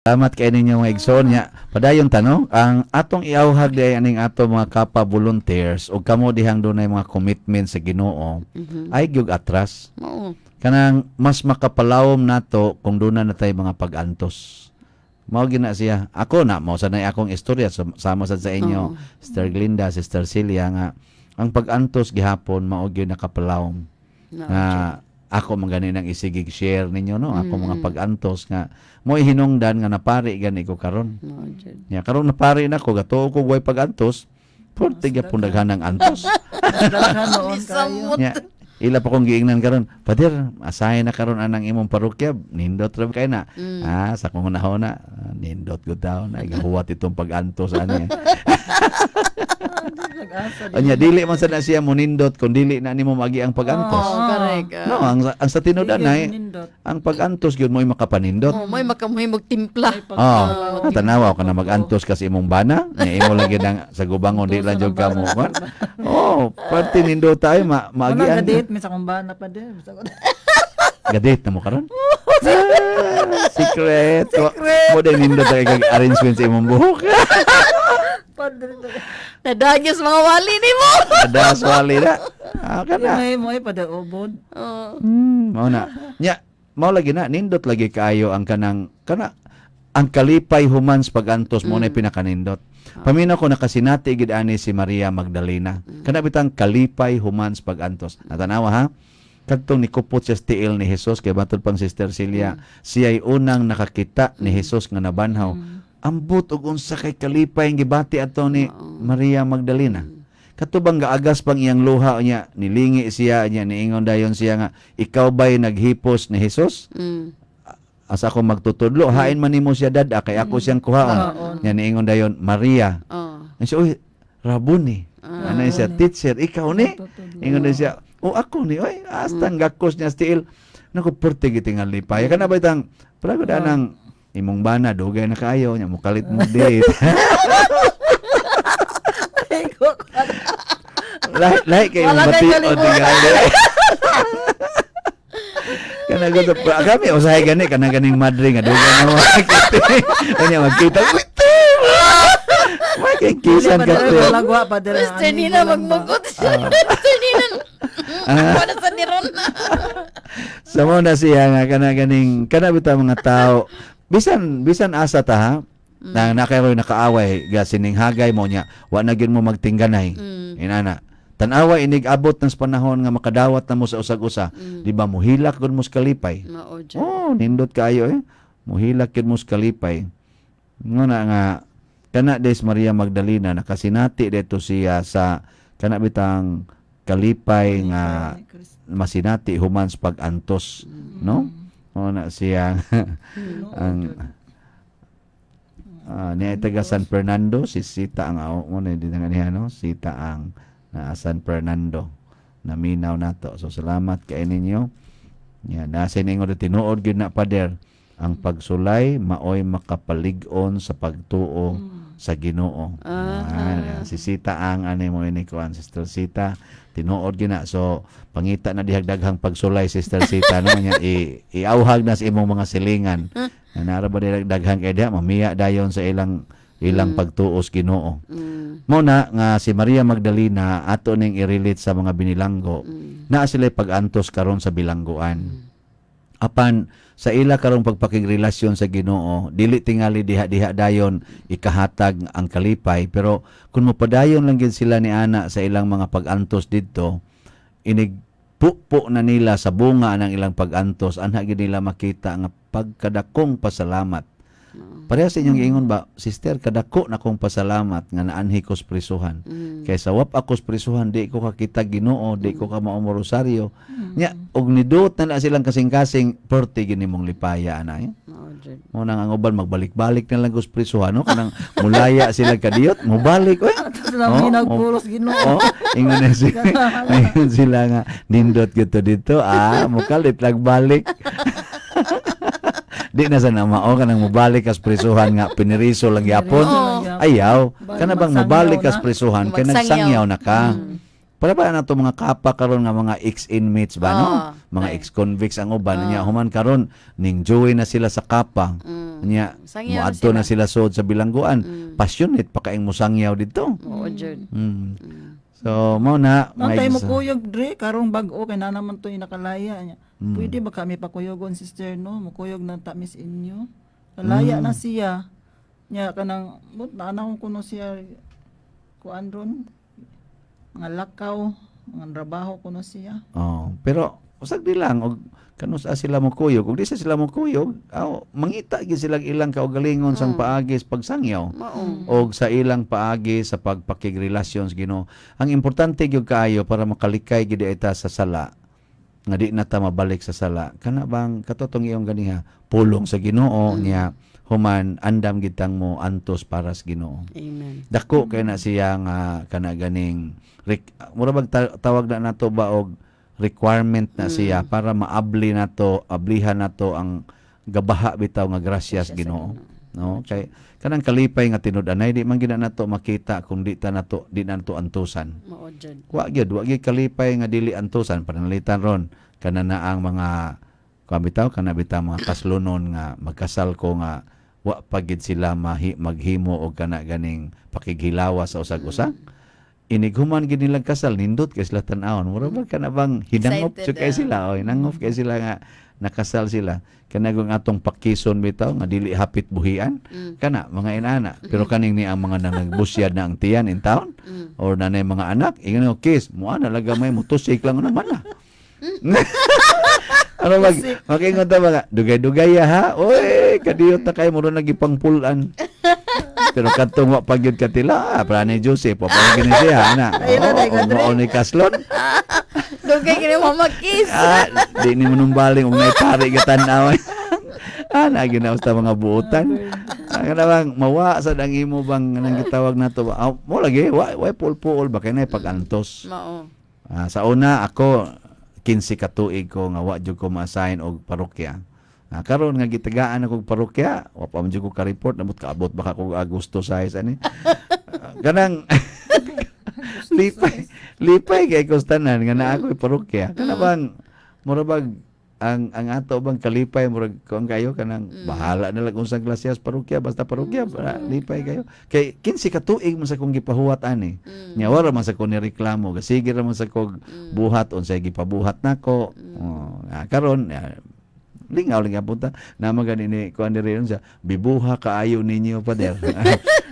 Salamat kay ninyo, mga igsoon nya. Padayon tanong, ang atong iawhag di ay aning ato mga kapa volunteers o kamo dihang dunay mga commitment sa Ginoo ay gyud atras. Mao. Kanang mas makapalawom nato kung duna na tay mga pag-antos. Mao gina siya. Ako na mao sanay akong istorya sama sad sa inyo, Sister Glinda, Sister Celia, nga ang pag-antos gihapon mao gyud nakapalawom No. nga ako man gani nang isigig share ninyo, no, ako mga pag-antos nga mo hinungdan nga napari gani ko karon. No, jud. Nya karon napari na ko, gatuo ko way pag-antos, purti gyapon daghan ang antos. Daghan noon kayo. Samot. Nya ila pa kong giingnan karon, "Pader, asahin na karon anang imong parokya, nindot ra kay na." Ah, sa kong hunahuna, ah, nindot gud daw na gahuwat itong pag-antos ani. Nag-asa. Anya dili man sad na siya mo nindot kung dili na nimo magi ang pag-antos. Oh, correct. Ah. No, ang sa tinud-anay, Nindot. ang pag-antos gyud mo'y makapanindot. Oh, may makamuhimog timpla. Oh, tanawa ka na mag-antos kasi imong bana, nya imo lang gyud ang sa gubangon, di lang jud ka mo. Kwan. Oh, parte nindot tayo ma Wala maagian. gadate mi sa akong bana pa din. Basta ko- Gadate na mo karon? Ah, secret. Secret. Mo din nindot kay kag arrangement sa imong buhok. Padre. Nadagyos mga wali nimo. Ada swali na. Ah, kana. May mo ay pada ubod. Oh. Mao na. Nya, mao lagi na nindot lagi kaayo ang kanang kana ang kalipay human sa pag-antos mo na pinakanindot. Paminaw ko, nakasinati gid ani si Maria Magdalena. Kana bitang kalipay human sa pag-antos. Natanawa ha? Kadtong nikupot siya sa tiil ni Jesus kay batud pang Sister Celia, siya'y unang nakakita ni Jesus nga nabanhaw. Ambot og unsa kay kalipay ang gibati ato ni Maria Magdalena. Kato bang gaagas pang iyang luha niya, nilingi siya niya, niingon dayon siya nga, "Ikaw ba'y naghipos ni Jesus?" Asa ako magtutudlo, hain man nimo siya dada kay ako siyang kuhaon. Nya niingon dayon, "Maria." Oh. Nga siya, "Uy, Rabuni." Ano siya, "Teacher, ikaw ni?" Ingon na siya, "Oh, ako ni, oy." Hasta ang gakos niya still. Naku, perte giti nga lipay. Kana ba itang, pero anang imong bana, dugay na kaayo, nya mukalit mo date. Lahi, lahi kay imong Wala kay bati o kalimutan. tingali. Kana gusto pa kami usahay gani kana ganing madre nga dugay na mo makita. Kanya magkita. Makikisan ka Padre to. lagwa padre. Sister Nina magmugot. Sister Nina. Ako na sa niron. Sa mo na siya nga kana ganing kana bitaw mga tao bisan bisan asa ta ha na nakaroy nakaaway ga sining hagay mo niya wa na gyud mo magtingganay. Inana tan-awa inig abot ng panahon nga makadawat na mo sa usag-usa, di ba muhilak gud mo sa kalipay? Mao jud. Oh, nindot kaayo eh. Muhilak gyud mo sa kalipay. Nguna nga kana des Maria Magdalena nakasinati dito siya sa kana bitang kalipay nga masinati human sa pag-antos, no? Mo na siya ang niya taga San Fernando si Sita ang aw mo na din nga niya, no, Sita ang na San Fernando naminaw nato. So salamat kay ninyo. Ya, nasa ninyo tinuod gyud na, pader, ang pagsulay maoy makapalig-on sa pagtuo sa Ginoo. Ah, si Sita ang ani mo ini kuan, Sister Sita, tinuod gyud na. So pangita na dihag daghang pagsulay, Sister Sita, no, nya iawhag na sa imong mga silingan. Na nara ba dihag daghang kay diha mamiya dayon sa ilang ilang pagtuo sa Ginoo. Mo na nga si Maria Magdalena ato ning i-relate sa mga binilanggo. Naa sila pag-antos karon sa bilangguan. Apan sa ila karong pagpakigrelasyon sa Ginoo, dili tingali diha-diha dayon ikahatag ang kalipay, pero kung mopadayon lang gid sila ni ana sa ilang mga pag-antos didto, inig pupo na nila sa bunga ng ilang pag-antos, anha gid nila makita nga pagkadakong pasalamat. Pareha sa inyong giingon ba, "Sister, kadako na kong pasalamat nga naanhi ko sa prisuhan. Kay sa wap ako sa prisuhan, di ko kakita Ginoo, di ko ka mao rosaryo." Nya, og niduot na na silang kasing-kasing, perti gini mong lipaya ana. Eh. Mao jud. Mo nang ang uban magbalik-balik na lang ko sa prisuhan, no? Kanang mulaya sila kadiyot, mubalik, oy. Sila Oh, ginagpulos Ginoo. Oh, ingon na sila, ingon sila nga nindot gito dito, ah, mukalit lang balik. Di na sa mao kanang mubalik kas prisuhan nga piniriso lang yapon. Oo. Ayaw, kana bang Magsangyaw mubalik kas na. prisuhan kay Magsangyaw. nagsangyaw na ka. Para ba na to mga kapa karon nga mga ex-inmates ba, no? Oo, Mga ay. ex-convicts ang uban niya, human karon ning join na sila sa kapa. Nya Sangyaw moadto na sila. sila sod sa bilangguan. Passionate pa kaing musangyaw dito. Oo, jud. So mao na Nang tayo mo mga kuyog dre karong bag-o kay na naman to inakalaya niya. Pwede ba kami pakuyogon, sister, no? Mukuyog na ta miss inyo. Kalaya na siya. Nya kanang but na ko kuno siya kuan ron. Mga lakaw, mga trabaho kuno siya. Oh, pero usag di lang og kanus-a sila mo kuyog, ug di sa sila mo kuyog, aw, mangita gyud sila ilang kaugalingon sang paagi sa pagsangyaw Mao. Og sa ilang paagi sa pagpakigrelasyon sa Ginoo. Ang importante gyud kaayo para makalikay gyud ita sa sala nga di na ta mabalik sa sala, kana bang katotong iyong ganiha, pulong sa Ginoo, niya human andam gitang mo antos para sa Ginoo. Amen. Dako kay na siya nga kana ganing mura bag tawag na nato ba og requirement na siya para maabli nato, ablihan nato ang gabaha bitaw nga grasya sa Ginoo, no? Kay kanang kalipay nga tinud-anay di man gina nato makita kung di ta nato, di nato antusan. Mao jud. Wa gyud kalipay nga dili antusan. Pananglitan ron kana na ang mga kuan bitaw, kana bitaw mga kaslunon nga magkasal ko nga wa pa gid sila maghimo og kana ganing pakighilawa sa usag-usa. Inighuman gid nilang kasal, nindot kay sila tan-awon, mura ba kana bang hinangop Excited, jud kay ah. sila o hinangop kay sila nga nakasal sila. Kana kung atong pakison bitaw nga dili hapit buhian, kana mga inana. Pero kaning ni ang mga nangagbusyad na ang tiyan in town or nanay mga anak, ingon ko kiss mo ana laga may motusik lang naman na. Ano mag makingon ta mga dugay-dugay ya, ha, oy, kadiyot na kay mo ron nagipangpulan. Pero kadtong wa pa gyud katila, ah, para ni Joseph wa pa gini siya ana. Ayun na, Oo, dahil og mao ni kaslon. Dugay kini mo mag-kiss. Ah, di ni manumbaling og nay pari gatan-aw. Ah, na ginawas ta mga buotan. Ah, kana bang mawa sad ang imo bang nang gitawag nato ba? Ah, mo lagi wa pulpuol ba kay nay pag-antos. Mao. Ah, sa una ako 15 ka tuig ko nga wa jud ko ma-assign og parokya. Ah, karon nga gitagaan ako og parokya, wa pa man jud ko ka-report, namot kaabot baka ko Agosto size ani. Ah, kanang lipay lipay kay ko sa tanan nga naa ako'y parokya. Kana bang mura bag ang ato bang kalipay, murag kuan kayo, kanang bahala na lang unsang klase sa parokya, basta parokya para lipay kayo kay 15 ka tuig man sa kong gipahuwat ani. Nya wala man sa ko ni reklamo, sige ra man sa kog buhat unsay gipabuhat nako. Oh, ah, karon ah, lingaw lingaw punta na magani ni kuan diri unsa bibuha kaayo ninyo, pader.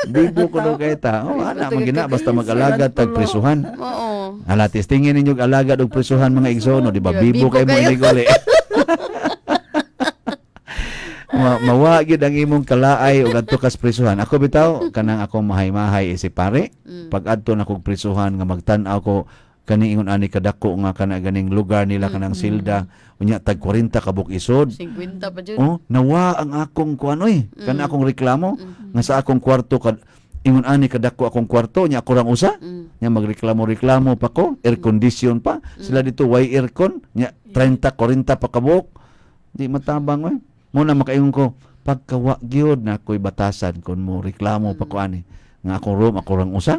Bibo ko do kay ta. Oh, ana man gina, basta mag-alagad tag prisuhan. Mao. Hala, testingin ninyo og alagad og prisuhan, mga igsoon, no, di ba? Di ba, Bibo bibo kay mo kayo. iniguli. Mawa gyud ang imong kalaay og adto kas prisuhan. Ako bitaw kanang akong mahay-mahay isip pare. Pag adto na kog prisuhan nga magtan-aw ko kani ingon ani kadako nga kana ganing lugar nila, kanang silda, unya tag 40 ka buok isod. 50 pa jud. Oh, nawa ang akong kuan oy, kana akong reklamo nga sa akong kwarto kad ingon ani kadako akong kwarto, nya ako rang usa. Nya magreklamo-reklamo pa ko, air condition pa. Sila dito way aircon, nya 30 40 pa kabuok. Di matabang oy. Mo na makaingon ko pagkawa gyud na ako'y batasan kon mo reklamo pa ko ani nga akong room ako rang usa.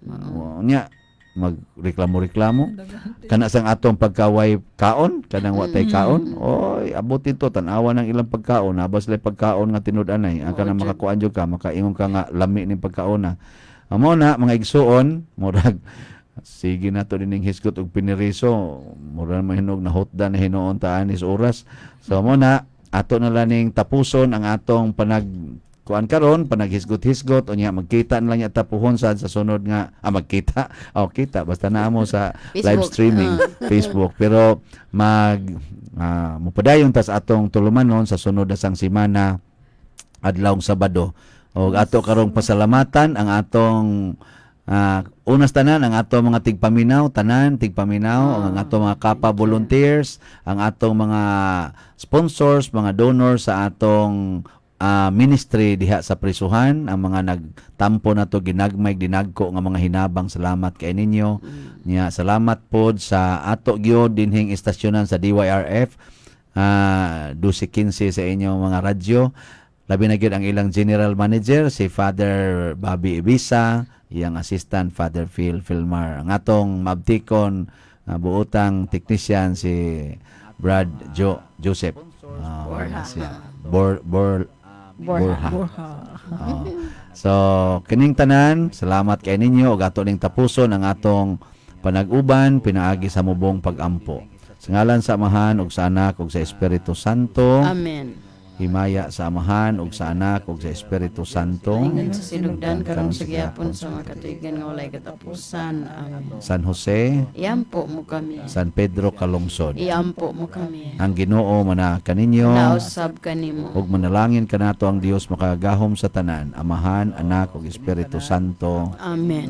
Oh, nya magreklamo-reklamo kana sang atong pagkaway kaon, kanang wa tay kaon, oy, abot dito tan-awa ng ilang pagkaon, nabas sila pagkaon nga tinud-anay ang Oo, kanang jud. makakuan jud ka, makaingon ka nga lami ning pagkaon na. Amo na mga igsuon, murag sige na to dining hisgot og piniriso, mura man hinog na hotda na hinuon ta anis oras. So mo na ato na lang ning tapuson ang atong panag kuan karon, panaghisgot-hisgot. Unya magkita na lang niya tapuhon sa sunod nga ah, magkita oh, kita basta naa mo sa live Facebook. streaming Facebook. Pero mag mupadayon tas atong tulumanon sa sunod na sang semana, adlawng Sabado. Og ato karong pasalamatan ang atong unas tanan ang atong mga tigpaminaw, tanan tigpaminaw, ang atong mga kapa volunteers, ang atong mga sponsors, mga donors sa atong ministry diha sa prisuhan, ang mga nagtampo nato ginagmay dinagko nga mga hinabang, salamat kay ninyo. Nya salamat pod sa ato gyud dinhing istasyonan sa DYRF 12:15 sa inyong mga radyo. Labi na gyud ang ilang general manager, si Father Bobby Ibisa, iyang assistant, Father Phil Filmar. Ang atong mabtikon buotang technician, si Brad Joseph. Borja. Siya. Bor, Bor, Borja. Borja. Borja. Oo. So, kining tanan, salamat kay ninyo ug ato ning tapuson ang atong panag-uban pinaagi sa mubong pagampo. Sa ngalan sa Amahan ug sa Anak ug sa Espiritu Santo. Amen. Himaya sa Amahan ug sa Anak ug sa Espiritu Santo. Ingon sa sinugdan, karon, sa gihapon, sa mga katuigan nga walay katapusan. Amen. San Jose, Iampo mo kami. San Pedro Calungsod. Iampo mo kami. Ang Ginoo mana kaninyo Nausab kanimo. Ug manalangin kanato ang Dios makagagahom sa tanan, Amahan, Anak ug Espiritu Santo. Amen.